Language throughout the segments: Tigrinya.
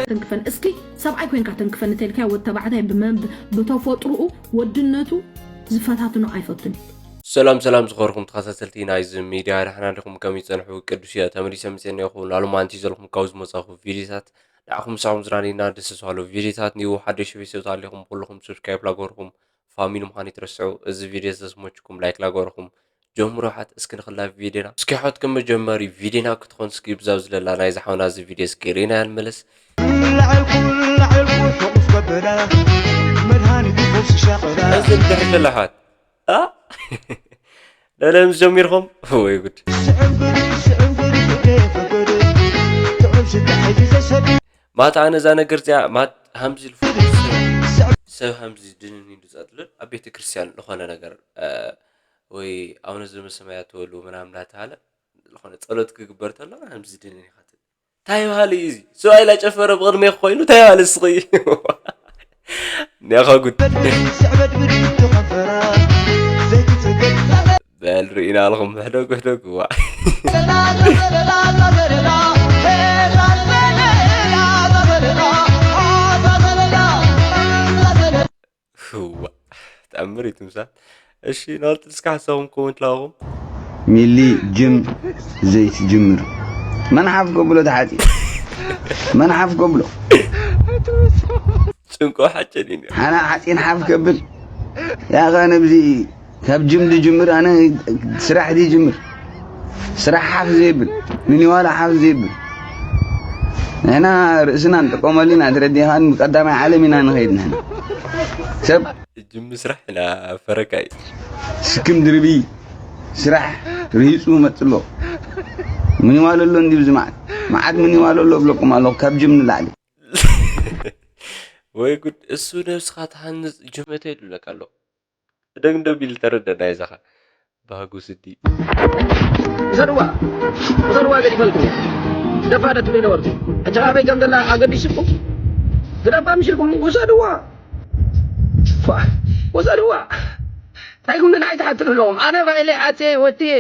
ተንክፈን እስኪ ሰብኣይ ኮይንካ ተንክፈን እንተልካዮ ወዲ ተባዕታይ ብመን ብተፈጥርኡ ወድነቱ ዝፈታትኖ ኣይፈቱን። ሰላም ሰላም ዝኸበርኩም ተኸታተልቲ ናይዚ ሚድያ፣ ደሕና ዲኹም? ከመይ ጸንሑ? ቅዱስ እየ ተመሊሰ መጽኤ እኒአኹ። ላሉ ማንቲ ዘለኹም ካብ ዝመጻኹ ቪድዮታት ንዓኹም ምሳኹም ዝራኒና ደስ ዝሃሉ ቪድዮታት ኒው ሓደሽ ቤተሰብ ኣለኹም ኩልኹም ሰብስክራይብ ላገርኩም ፋሚሊ ምዃን ይትረስዑ። እዚ ቪድዮ ዝተስሞችኩም ላይክ ላገርኹም ጀምሮ ሓት እስኪ ንኽላ ቪድዮና እስኪ ሓት ከም መጀመሪ ቪድዮና ክትኾን እስኪ ብዛብ ዝለላ ናይ ዝሓውና እዚ ቪድዮ እስኪ ሪና ያልመለስ ለዐልኩ ለዐልኩ ሕቁፍ ከበዳ መድሃኒት ይፈውስ ሻቐዳ እዚ እንድሕር ዘለሓት ለለም ጀሚርኩም ወይ ጉድ ስዕንግር ስዕንግር ፍደ ፍገደ ትዕብ ሽታ ሕጂ ዘሰድ ማት ኣነ እዛ ነገር እዚኣ ማት ሃምዚ ልፉ ሰብ ሃምዚ ድንን ኢሉ ጸጥልን ኣብ ቤተ ክርስቲያን ዝኾነ ነገር ወይ ኣቡነ ዘበሰማያት ተወልው ምናምን እንዳተባለ ዝኾነ ጸሎት ክግበር ተሎ ሃምዚ ድንን ኢኻ ትብል እንታይ በሃሊ እዩ እዚ ሰብኣይ ላጨፈረ ብቕድሜ ኮይኑ እንታይ በሃሊ እስኺ ኒያኻ ጉድ ስዕበድ ብድብቱ ከንፈራ ዘይትጽገድ በል ርኢና ኣለኹም ሕደጉ ሕደጉ ዋዕ ህዋ ተኣምር እዩ ትምሳል እሺ ናልጥልስካ ሓሳብኩም ኮመንት ላኹም ሚሊ ጅም ዘይትጅምር መን ሓፍ ከብሎ ተሓፂ መን ሓፍ ከብሎ ጭንቆ ሓጨን እዩ ሓና ሓፂን ሓፍ ከብል ያኸ ነብዚ ካብ ጅም ድጅምር ኣነ ስራሕ ድጅምር ስራሕ ሓፍ ዘይብል ምኒዋላ ሓፍ ዘይብል ንሕና ርእስና ንጥቀመሉ ኢና ተረዲኻን ብቀዳማይ ዓለም ኢና ንኸይድ ንሕና ሰብ ጅም ስራሕ ኢና ፈረካ እዩ ስክም ድርቢ ስራሕ ርሂፁ መፅሎ ምኒዋሎ ኣሎ እንዲብዚ መዓት መዓት ምኒዋሎ ኣሎ ብለኩም ኣለኹ ካብ ጅም ንላዕሊ ወይ ጉድ እሱ ነብስኻ ትሃንፅ ጅም እተ ይብለካ ኣሎ ደግ እንደቢል ተረደና ይዛኻ ባህጉ ስዲ ውሰድዋ ውሰድዋ ገዲፈልኩም ደፋደት ነበርኩ ሕጂ ኣበይ ከም ዘላ ኣገዲስኩም ግዳባ ምሽልኩም ውሰድዋ ፋ ውሰድዋ እንታይ ኩም ንዓይ ትሓትሉ ኣለኹም ኣነ ባይለይ ዓፅየ ወትየ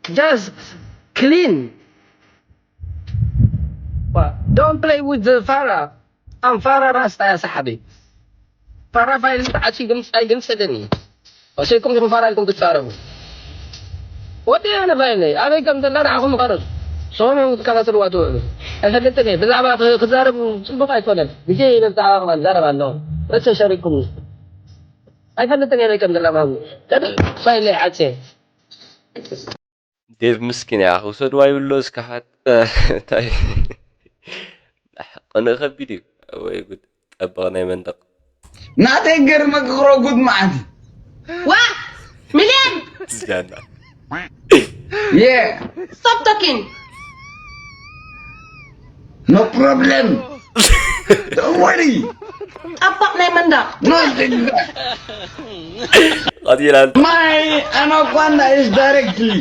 just clean don't play with the ፋራ ኣም ፋራ ራስታ እያ ሰሓቢ ፋራ ፋይል ተዓፂ ግምፂ ኣይግምፅልን እዩ ወሲድኩም ኢኹም ፋራ ኢልኩም ትፃረፉ ወዲ ኣነ ፋይል ነይ ኣበይ ከም ዘላ ንዓኹም ምኸሩት ሶም እዮም ክትከታተልዋ ትውዕሉ ኣይፈልጥን እየ ብዛዕባ ክዛረቡ ፅቡቅ ኣይኮነን ግዜ ይበዝዓ ክዛረብ ኣለዎ ርእሰ ሸሪኩም ኣይፈልጥን እየ ኣበይ ከም ዘላ ማሙ ፋይል ነይ ዓፂ ዴቭ ምስኪን እያ ክውሰድዋ ይብሎ እስካሓት እንታይ ቅንእ ከቢድ እዩ ወይ ጉድ ጠበቕ ናይ መንደቕ ናተይ ገርመ ክኽሮ ጉድ መዓት ዋ ሚልዮን ዝጃና Yeah, stop talking no problem. Don't worry. ጠባቕ ናይ መንደቕ No, the- ቀቲላል my anaconda is directly.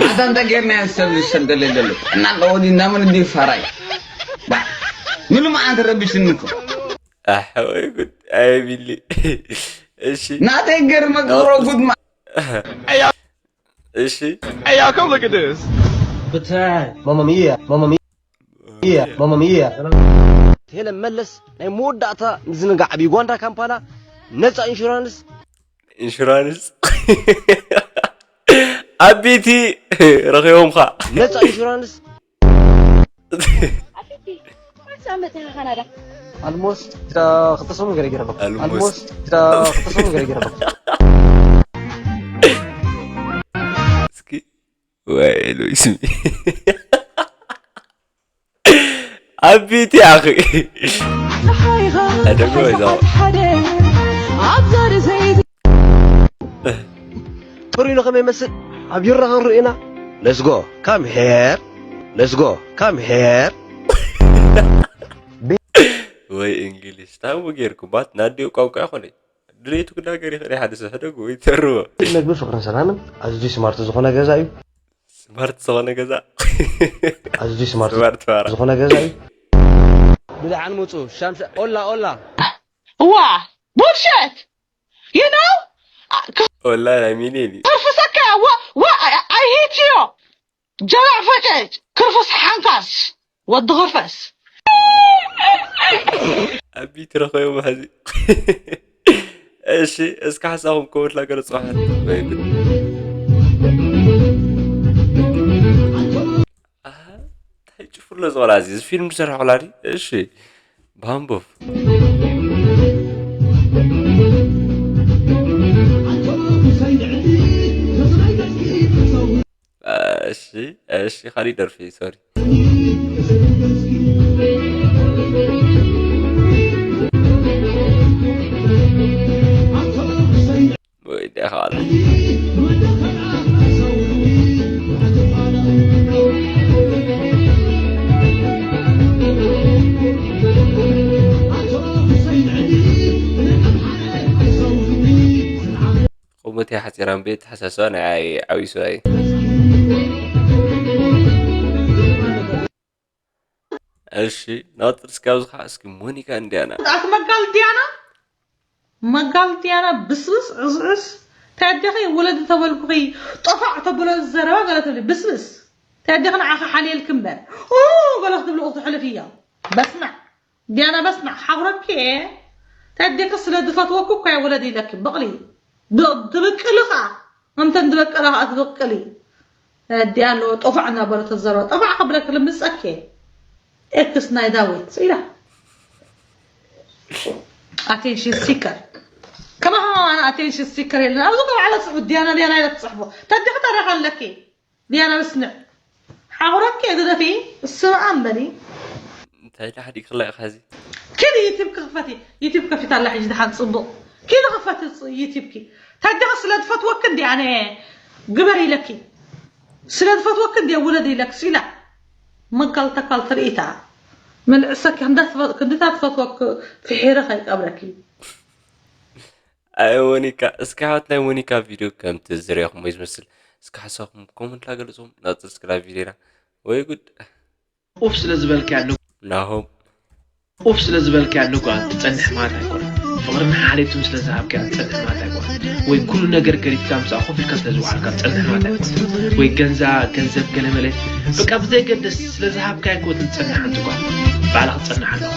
ኣታ እንታይ ጌርና ሰብ ዝሰደለ ዘሎ እና ቀወዲ እናመን እንዲ ፈራይ ምሉ መዓት ረብሽኒ እኮ ኣሕ ወይ ጉድ ኣይ ቢሊ እሺ ናተይ ገርመ ክኽሮ ጉድ ማ እሺ Hey, y'all, come look at this. ብታይ ማማ ሚያ ማማ ሚያ ማማ ሚያ ሄለን መለስ ናይ መወዳእታ ምዝንጋዕ ኣብ ዩጋንዳ ካምፓላ ነፃ ኢንሹራንስ ኢንሹራንስ ኣብ ቤቲ ረኺቦምኻ ነፃ ኢንሹራንስ ዓመት ኢኻ ካናዳ almost ክልተ ሰሙን ገለ ገይረ ኣለኹ Almost. Almost ክልተ ሰሙን ገለ ገይረ ኣለኹ እስኪ ወይ ሉስሚ ኣብ ቤቲ ኣኺ ፀሓይኻ ኣደጎ ይዛው። ሓደ ኣብዛር ዘይት ጥሩይ ንኸመይ መስል ኣብ ይራ ክንርኢ ኢና let's go come here let's go come here ወይ እንግሊሽ ታሞ ጌርኩባት ናዲኡ ቋንቋ ይኾነ ድሌቱ ክናገር ይኽእል ሓደ ሰብ ሕደጉ ወይ ተርቦ መግቢ ፍቅርን ሰላምን ኣዝዩ ስማርት ዝኾነ ገዛ እዩ ስማርት ዝኾነ ገዛ ኣዝዩ ስማርት ስማርት ፋራ ዝኾነ ገዛ እዩ ብደሓን ምፁ ሻምሻ ኦላ ኦላ እዋ bullshit you know ወላ ናይ ሚሊዮን እዩ ከርፍሰካ ዋ ዋ I hate you ጀላዕ ፈጨጭ ክርፍስ ሓንካስ ወዲ ክርፈስ ኣቢ ትረኸቦ ሕዚ። እሺ፣ እስከ ሓሳኹም ኮመንት ላገለጹ። ኣሃ፣ እንታይ ጭፍሎ ዝቆላ እዚ፣ እዚ ፊልም ዝሰርሐ ቆላ ድዩ? እሺ፣ ባምቦፍ። እሺ፣ እሺ፣ ካሊእ ደርፊ፣ ሶሪ። ወይ ደኻል። ቁመተይ ሓጺራ እምበይ፣ ኣተሓሳስባ ናይ ዓብዪ ሰብኣይ። እሺ፣ ናብቲ እስኪ ኣብዚ ኸዓ እስኪ ሞኒካ እንዲያና። ኣቲ መጋል ዲያና፣ መጋል ዲያና ብስብስ ዕስዕስ። እንታይ ኣዴኺ ውለዲ ተበልኩኺ፣ ጠፋዕ ተብሎ ዘረባ ገለ ትብሊ ብስብስ። እንታይ ኣዴኺ ንዓኺ ሓልየልኪ እምበር። ኡ ገለ ክትብሊ ክትሕልፊ እያ። በስመ ዲያና በስመ ሓቑረኪ እየ። እንታይ ኣዴኺ ስለ ዝፈትወኩ እኮ እየ ውለድ ኢለኪ። በቕሊ። ብ-፣ ትብቅሊ ኸዓ። ከምተን ዝበቀላ ኸዓ ትብቅሊ። ኣዲኣ ኣለዎ፣ ጠፋዕ እናበሉ ተዘረባ። ጠፋዕ ከብለኪ ልምፀኪ እየ። ኤክስ ናይ ዳዊት ኢላ። ኣቴንሽን ሲከር። ከማኻ ኣቴንሽን ሲከር የለን። ኣብዚ እኮ ባዕላ ጽሑፍ ዲያና፣ ዲያና ኢላ ትጽሕፎ። እንታይ ኣዴኺ ታሪኽ ኣለኪ። ዲያና በስመ ሓቑረኪ እየ ግደፊ። ስምኣም በሊ። እንታይ ኢላ ሓዲግክላ ኢኻ ሕዚ? ኪዲ ዩቲብ ክኽፈቲ። ዩቲብ ከፊታ ኣላ ሕጂ ደሓን ጽቡቕ። ኪዲ ክፈቲ ጽ-፣ ዩቲብኪ። እንታይ ኣዴኺ ስለ ዝፈትወኪ እንዲ ኣነ ግበር ኢለኪ። ስለ ዝፈትወኪ እንዲ ውለድ ኢለኪ ስኢላ። መጋል ተካል ትርኢታ። መልዕሰኪ ክንዳ ትፈ-፣ ክንድታ ትፈትወኪ ፍሒረ ከይቀብረኪ። ኣይ ሞኒካ፣ እስኪ ሓወት ናይ ሞኒካ ቪድዮ ከምቲ ዝሪኦኹሞ እዩ ዝመስል። እስኪ ሓሳብኩም ኮመንት ላገልጹ። ናብ ጽልስክላ ቪድዮና። ወይ ጉድ። ኡፍ ስለ ዝበልካያ ን-፣ ናሆም። ኡፍ ስለ ዝበልካያ ንጓል ትጸንሕ ማለት ኣይኮነን። ፍቕርን ሓልዮትን ስለ ዝሃብካያ ትጸንሕ ማለት ኣይኮነን። ወይ ኩሉ ነገር ገዲፍካ ምስኣ ኮፍ ኢልካ ስለ ዝወዓልካ ትጸንሕ ማለት ኣይኮነን። ወይ ገንዛ፣ ገንዘብ፣ ገለ መለ፣ በቃ ብዘይገድስ ስለ ዝሃብካያ ኣይኮነትን ትጸንሕ ሓንቲ ጓል። ባዕላ ክትጸንሕ ኣለዋ።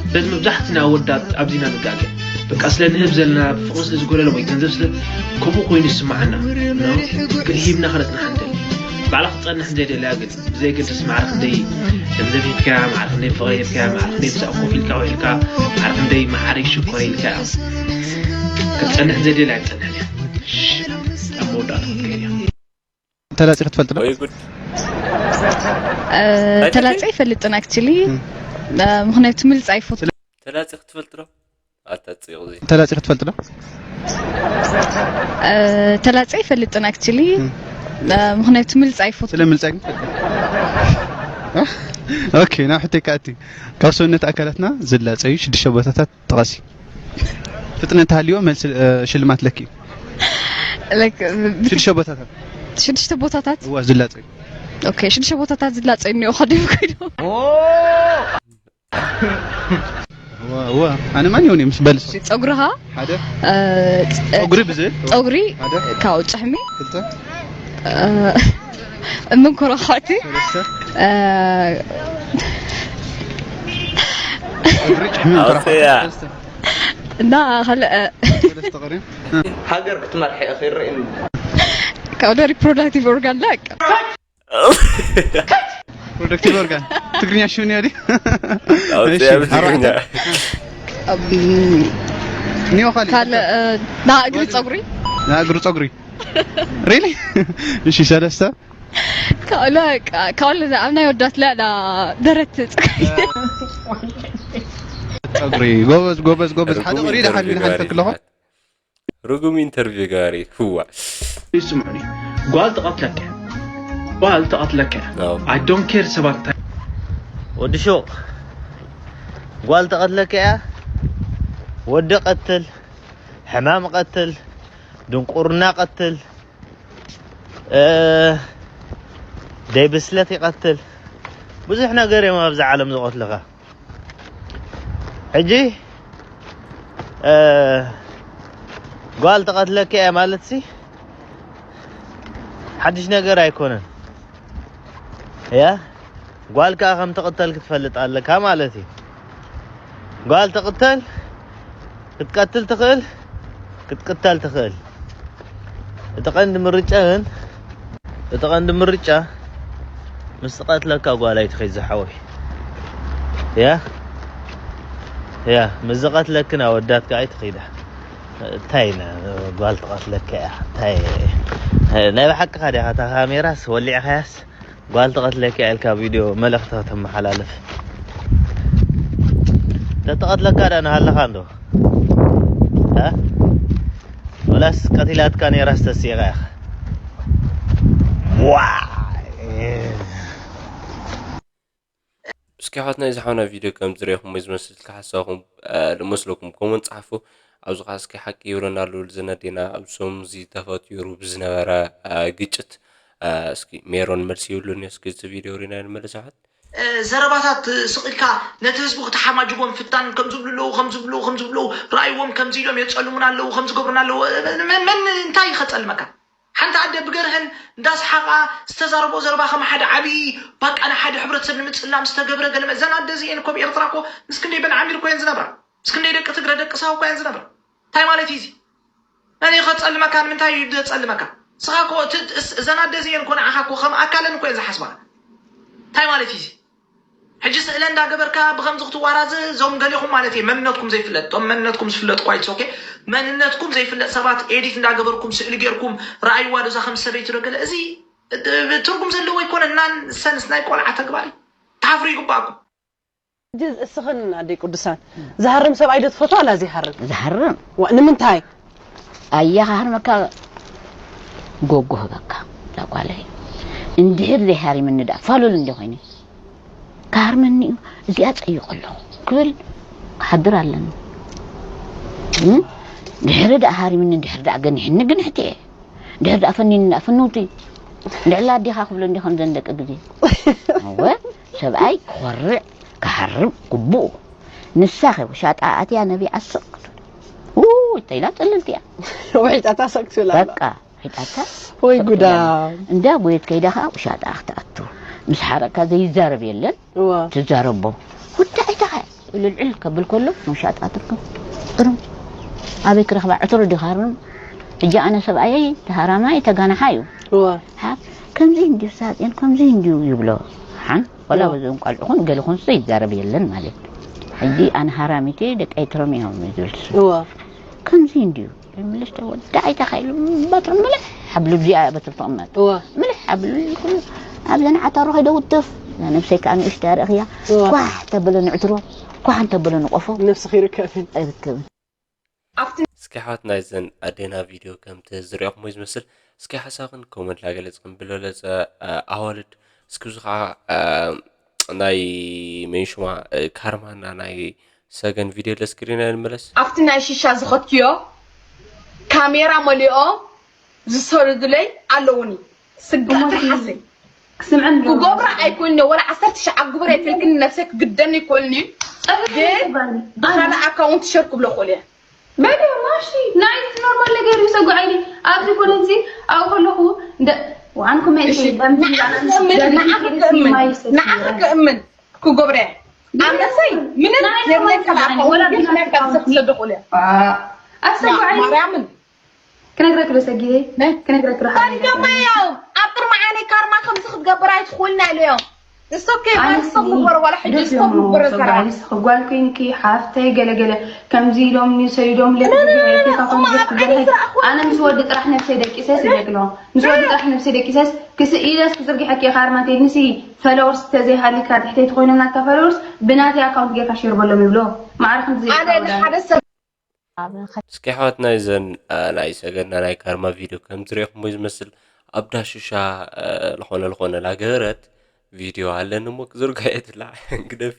ስለዚ መብዛሕትና ኣወዳት ኣብዚ ኢና ንጋገ። በቃ ስለ ንህብ ዘለና ፍቕሪ ስለ ዝጎደለ ወይ ገንዘብ ስለ ከምኡ ኮይኑ ይስምዓና። ኖ፣ ግን ሂብና ክነጽንሓ ንደሊ። ባዕላ ክትጸንሕ ዘይደለያ ግን ብዘየገድስ ማዕረ ክንደይ ገንዘብ ሂብካያ፣ ማዕረ ክንደይ ፍቕሪ ሂብካያ፣ ማዕረ ክንደይ ምስኣ ኮፍ ኢልካ ውዒልካ፣ ማዕረ ክንደይ መዓረይ ሽኮር ኢልካያ። ክትጸንሕ ዘይደልያ ኣይትጸንሕን እያ። እሺ፣ ኣብ መወዳእታ ክትከይድ እያ። ተላጺ ክትፈልጥ ዶ? ወይ ጉድ። እ፣ ተላጺ ኣይፈልጥን ኣክቹሊ። እም። እ፣ ምኽንያቱ ምልጽ ኣይፈቱ። ተላጺ ክትፈልጥ ዶ? ኣታ ጽዮቕ እዚ። ተላጺ ክትፈልጥ ዶ? እ፣ ተላጺ ኣይፈልጥን ኣክቹሊ። እም። እ፣ ምኽንያቱ ምልጽ ኣይፈቱ። ስለ ምልጽ ኣይፈልጥ። ኦኬ፣ ናብ ሕቶይ ከኣቲ። ካብ ሰውነት ኣካላትና ዝላጸዩ ሽዱሽተ ቦታታት ጥቐሲ። ፍጥነት ተሃልዮ መልሲ፣ እ፣ ሽልማት ለኪ። ላይክ፣ ብ-፣ ሽዱሽተ ቦታታት። ሽዱሽተ ቦታታት? እዋ፣ ዝላጸዩ። ኦኬ፣ ሽዱሽተ ቦታታት ዝላጸዩ እኒኦ ኸዲም ኮይኖም። እዋ፣ እዋ፣ ኣነ ማን ይሁን ምስ በልስ? ጸጉርኻ? ሓደ። እ፣ ጸ-፣ ጸጉሪ ብዝብል? ጸጉሪ ሓደ። ካብ ጭሕሚ? ክልተ። እ፣ እምን ኮራኹዕቲ? ሰለስተ። እ፣ ጸጉሪ ጭሕሚ ኣውፅያ። ኮራኹዕቲ። ሰለስተ። እና ካልእ፣ እ፣ ሰለስተ ቀሪም። ሃገር ክትመርሕ ኢኺ ይረኣየኒ። ካብ ሪፕሮዳክቲቭ ኦርጋን ለቅ። ፕሮዳክቲቭ ኦርጋን ትግርኛ ሽውን ያዲ። ኣውፅያ እሺ፣ ብትግርኛ። ኣርባዕተ። እም፣ ኒዮ ኻሊ። ካልእ፣ እ፣ ናይ እግሪ ጸጉሪ። ናይ እግሪ ጸጉሪ። ሪሊ? እሺ፣ ሰለስተ። ካልእ፣ ካልእ ኣብ ናይ ወዳት ለላ ደረት ጸጉሪ። ጸጉሪ። ጎበዝ፣ ጎበዝ፣ ጎበዝ። ሓደ ርጉም ቁሪ ደሓን ኢንተርቪው ኢልና ሓንፈክ ኣለኹ። ገባሪ። ርጉም ኢንተርቪው ገባሪ። ህዋ። ይስምዑኒ። ጓል ትቐትለካ እያ። ጓል ትቐትለካ እያ። ኣዎ። I don't care ሰባት እንታይ ወዲ ሹቕ፣ ጓል ትቐትለካ እያ። ወዲ ቀትል፣ ሕማም ቀትል፣ ድንቁርና ቀትል፣ እ፣ ደይ ብስለት ይቐትል። ብዙሕ ነገር እዮም ኣብዚ ዓለም ዝቐትልኻ። ሕጂ፣ እ፣ ጓል ትቐትለካ እያ ማለትሲ ሓድሽ ነገር ኣይኮነን። እያ፣ ጓል ከኣ ከም ትቕተል ክትፈልጥ ኣለካ ማለት እዩ። ጓል ትቕተል ክትቀትል ትኽእል ክትቅተል ትኽእል። እቲ ቀንዲ ምርጫ ግን እቲ ቀንዲ ምርጫ ምስ ትቐትለካ ጓል ኣይትኸይድ ዝሓወይ። ያ ያ ምስ ዝቐትለክን ኣወዳት ከዓ ኣይትኸይዳ። እንታይ ኢና ጓል ትቐትለካ እያ እንታይ? ናይ ብሓቅኻ ዲኻ እታ ካሜራስ ወሊዕኻያስ? ጓል ትቐትለካ ኢልካ ቪድዮ መልእኽቲ ከተመሓላልፍ ተትቐትለካ ዳ ንሃለኻ እንዶ? እ? ወላስ ቀቲላትካ ነይራ ዝተስኢኻ ኢኻ? ዋ! እስኪ ኣሕዋትና እዚ ሓውና ቪድዮ ከም ዝረኢኹም ወይ ዝመስል ሓሳብኩም ልመስለኩም ኮመንት ጸሓፉ። ኣብዚ ከዓ እስኪ ሓቂ ይብለና ኣሎ ዝነዴና ኣብ ሶም እዚ ተፈጢሩ ብዝነበረ ግጭት እስኪ ሜሮን መልሲ ይብሉን እስኪ እዚ ቪድዮ ሪና ንመለስ ኣሕዋት። ዘረባታት ስቕ ኢልካ ነቲ ህዝቢ ክትሓማጅቦ ምፍታን ከም ዝብሉ ኣለዉ ከም ዝብሉ ከም ዝብሉ ረኣይዎም ከምዚ ኢሎም የጸልሙና ኣለዉ ከም ዝገብሩና ኣለዉ መን መን እንታይ ከጸልመካ ሓንቲ ኣደ ብገርህን እንዳስሓቓ ዝተዛረቦ ዘረባ ከም ሓደ ዓብዪ ባቃ ንሓደ ሕብረተሰብ ንምጽላም ዝተገብረ ገለ እዘን ኣደ እዚኤን እኮ ኣብ ኤርትራ እኮ ምስ ክንደይ በን ዓሚር እኮ እየን ዝነብራ ምስ ክንደይ ደቂ ትግረ ደቂ ሳዋ እኮ እየን ዝነብራ እንታይ ማለት እዩ እዚ እኔ ከጸልመካ ንምንታይ እዩ ዘጸልመካ ስኻ እኮ እዘን ኣደ እዚኤን እኮ ንዓኻ እኮ ከም ኣካለን እኮ እየን ዝሓስባ እንታይ ማለት እዩ እዚ ሕጂ ስእለ እንዳገበርካ ብኸምዚ ክትዋራዘ እዞም ገሊኹም ማለት እየ መንነትኩም ዘይፍለጥ እቶም መንነትኩም ዝፍለጥ ኳ it's okay መንነትኩም ዘይፍለጥ ሰባት ኤዲት እንዳገበርኩም ስእሊ ጌርኩም ረኣይዋ ዶ እዛ ከም ሰበይቲ ዶ ገለ እዚ ትርጉም ዘለዎ ኣይኮነ እና ሰንስ ናይ ቆልዓ ተግባር እዩ ትሓፍሩ ይግባእኩም ሕጂ እስኽን ኣደይ ቅዱሳን ዝሃርም ሰብኣይ ዶ ትፈትዋ ኣላ ዘይሃርም ዝሃርም ዋ ንምንታይ ኣያ ክሃርመካ ጎጎ ህበካ እዛ ጓለይ እንድሕር ዘይሃሪምኒ ደኣ ፋሉል እንዲ ኮይነ ክሃርመኒ እዩ እዚኣ ፀይቆ ኣለኹ ክብል ክሓድር ኣለኒ እም? ድሕሪ ደኣ ሃሪምኒ ድሕሪ ደኣ ገኒሕኒ ግንሕቲ እየ ድሕሪ ደኣ ፈኒኒ ደኣ ፍንውቲ ድዕላ ኣዴኻ ክብሎ እንዲ ከምዘን ደቂ ግዜ እወ ሰብኣይ ክኾርዕ ክሃርም ግቡኡ ንሳ ኸ ውሻጣ ኣትያ ነቢዓ ስቕ ውይ ተይላ ፅልልቲ እያ ውሒጣታ ሰቅ ትብል ኣላ በቃ ሒጣታ ወይ ጉዳ እንዳ ጎየት ከይዳ ከዓ ውሻጣ ክትኣቱ ምስ ሓረካ ዘይዛረብ የለን እዋ ትዛረቦ ጉዳይ ተኸ ልዕል ከብል ከሎ ውሻጣ ትርከብ እርም ኣበይ ክረኽባ ዕትሮ ዲኻርም ሕጂ ኣነ ሰብኣየይ ተሃራማይ ተጋናሓ እዩ እዋ ሃብ ከምዚ እንዲዩ ሳጤን ከምዚ እንዲዩ ይብሎ ሓን ወላ በዞም ቋልዑኹን ገለኹን ስ ይዛረብ የለን ማለት ሕጂ ኣነ ሃራሚቴ ደቀይ ትረም እዮም ዝብል እዋ ከምዚ እንዲዩ ምልሽ ተወዳ ኣይታ ኸይሉ በትሪ ምልሕ ሓብሉ እዚኣ በትሪ ተቕመጥ እዋ ምልሕ ሓብሉ ኩሉ ኣብዘን ዓታሩ ከይደ ውትፍ ነብሰይ ከዓ ንእሽተ ርእኽያ እዋ ኳሕ ተበለ ንዕትሮ ኳሕ እንተበለ ንቆፎ ነብስኺ ይርከብን ኣይርከብን እስኪ ኣሕዋት ናይዘን ኣዴና ቪድዮ ከምቲ ዝሪኦኹሞ ዝመስል እስኪ ሓሳብክን ኮመንት ላገለፅክን ብለለፀ ኣዋልድ እስኪ እዚ ከዓ ናይ መንሽማ ካርማና ናይ ሰገን ቪድዮ ለስክሪን ንመለስ ኣብቲ ናይ ሽሻ ዝኸትክዮ ካሜራ መሊኦ ዝሰርዱለይ ኣለውኒ ስጋእ ትርሓሰይ ክስምዐን ክገብራ ኣይኮንኒ ወላ ዓሰርተ ሸዓ ግብር የትልክኒ ነብሰይ ክግደኒ ይኮንኒ ግን ብካልእ ኣካውንት ሸር ክብሎ ክእል እየ በዲ ማሺ ናይ ኖርማል ነገር እዩ ሰጉዓይኒ ኣብዚ ኮነንሲ ኣብኡ ከለኹ እንደ ዋን ኮሜንት እሺ ንዓኺ ክእምን ንዓኺ ክእምን ክገብረ ኣነሰይ ምንም የብለይ ካልኣካ ወላ ግን ናይ ካልሰ ክሰደኹ እለ ኣሰጉዓይኒ ማርያምን ክነግረክ ዶ ሰጊረ ክነግረክ ዶ ፈሪዶማ እዮም ኣብ ቅድሚ ዓይነይ ካርማ ከምዚ ክትገብር ኣይትኽእልና ኢለዮም It's okay ማለት ሰብ ምግበሮ ዋላ ሕጂ ሰብ ምግበሮ ዘራ ጓል ኮይንኪ ሓፍተይ ገለገለ ከምዚ ኢሎም ሰይዶም ኣነ ምስ ወዲ ጥራሕ ነብሰይ ደቂሰስ ይደግሎ ምስ ወዲ ጥራሕ ነብሰይ ደቂሰስ ክስኢለስ ክዝርግሐኪ ኢኻ ኣርማንተ ንሲ ፈለወርስ ተዘይሃሊካ ትሕተይ ትኾይኖም ናትካ ፈለወርስ ብናተይ ኣካውንት ጌርካ ሼር በሎም ይብሎ ማዕረ ከምዚ ኣነ ንሓደ ሰብ እስኪ ኣሕዋትና እዘን ናይ ሰገና ናይ ካርማ ቪድዮ ከም ዝሪኦኹሞ ዝመስል ኣብ ዳሽሻ ዝኾነ ዝኾነ ላገበረት ቪድዮ ኣለኒ እሞ ክዝርግሐ እየ ትብላ ግደፊ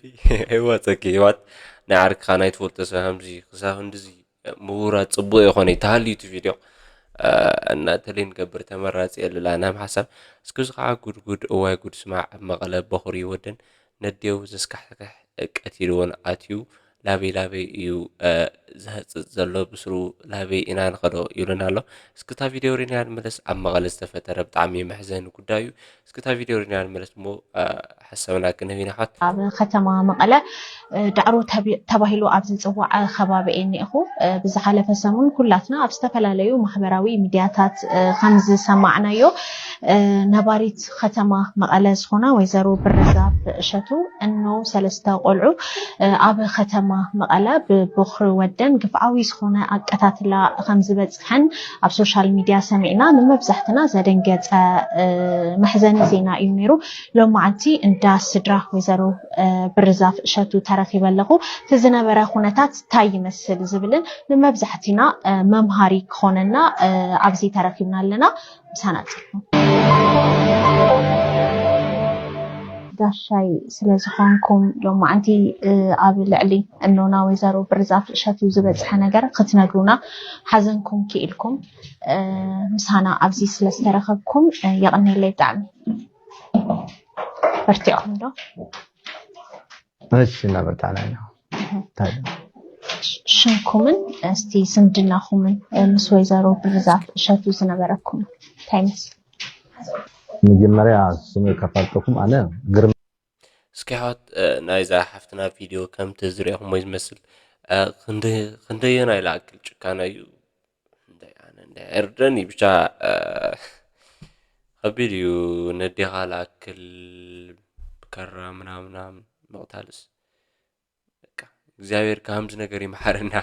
ኣይዋፀኪ ህይዋት ናይ ዓርክኻ ናይ ትፈልጦ ሰብ ከምዚ ክሳብ ክንድዚ ምውራድ ፅቡቅ ይኾነ ተሃልዩ እቲ ቪድዮ እና ተለይ ንገብር ተመራፂ የልላ ናይ ሓሳብ እስኪ እዚ ከዓ ጉድ ጉድ እዋይ ጉድ ስማዕ ኣብ መቐለ በኹሪ ይወደን ነዴው ዘስካሕክሕ ቀቲልዎን ኣትዩ ላበይ ላበይ እዩ ዝሃፅፅ ዘሎ፣ ብስሩ ላበይ ኢና ንኸዶ ይብለና ኣሎ። እስክታ ቪድዮ ሪና ንመለስ። ኣብ መቐለ ዝተፈጠረ ብጣዕሚ መሕዘኒ ጉዳይ እዩ። እስክታ ቪድዮ ሪና ንመለስ እሞ ሓሳብና ክንህብ ኢና። ሓት ኣብ ከተማ መቐለ ዳዕሮ ተባሂሉ ኣብ ዝፅዋዕ ከባቢ እየ እኒአኹ። ብዝሓለፈ ሰሙን ኩላትና ኣብ ዝተፈላለዩ ማሕበራዊ ሚድያታት ከም ዝሰማዕናዮ፣ ነባሪት ከተማ መቐለ ዝኾና ወይዘሮ ብርዛፍ እሸቱ እኖ ሰለስተ ቆልዑ ኣብ ከተማ መቐለ ብቦኽሪ ወደን ግፍዓዊ ዝኾነ ኣቀታትላ ከም ዝበፅሐን ኣብ ሶሻል ሚድያ ሰሚዕና። ንመብዛሕትና ዘደንገፀ መሕዘኒ ዜና እዩ ነይሩ። ሎማዓንቲ እንዳ ስድራ ወይዘሮ ብርዛፍ እሸቱ ተረኺበ ኣለኹ። እቲ ዝነበረ ኩነታት እንታይ ይመስል ዝብልን ንመብዛሕቲና መምሃሪ ክኾነና ኣብዚ ተረኺብና ኣለና። ምሳና ፅንሑ። ጋሻይ ስለ ዝኾንኩም ሎማዓንቲ ኣብ ልዕሊ እኖና ወይዘሮ ብርዛፍ እሸቱ ዝበፅሐ ነገር ክትነግሩና ሓዘንኩም ክኢልኩም ምሳና ኣብዚ ስለ ዝተረኸብኩም የቐንየለይ ብጣዕሚ። በርቲዕኹም ዶ? እሺ፣ እናበርታዕና ኢና። እንታይ ሽምኩምን እስቲ ዝምድናኹምን ምስ ወይዘሮ ብርዛፍ እሸቱ ዝነበረኩም እንታይ ይመስል? መጀመርያ ስመይ ከፋልጠኩም፣ ኣነ ግርማ እስኪ ኣሕዋት ናይዛ ሓፍትና ቪድዮ ከምቲ ዝሪእኹሞ ዝመስል ክንደየናይ ዝኣክል ጭካነ እዩ። እንታይ ኣነ እንታይ ኣይርደኒ ብቻ ከቢድ እዩ። ነዴኻ ዝኣክል ብከራ ምናምናም ምቕታልስ በቃ እግዚኣብሔር ከምዚ ነገር ይምሓረና።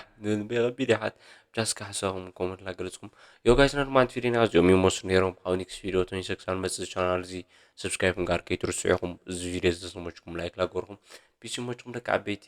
ከቢድ ይሓት ብቻ እስከ ሓሳብኩም ኮመንት ላገለፅኩም። ዮ ጋይስ፣ ና ድማ ቪድዮ ና እዚኦም ይመስሉ ነይሮም። ካብ ኔክስት ቪድዮ ቶኒ ሰክሳን መፅእ ቻናል እዚ ሰብስክራይብ ምግባር ከይትርስዑ ኢኹም። እዚ ቪድዮ ዝተሰመችኩም ላይክ ላገርኩም። ፒስ ይመችኩም ደቂ ዓበይቲ።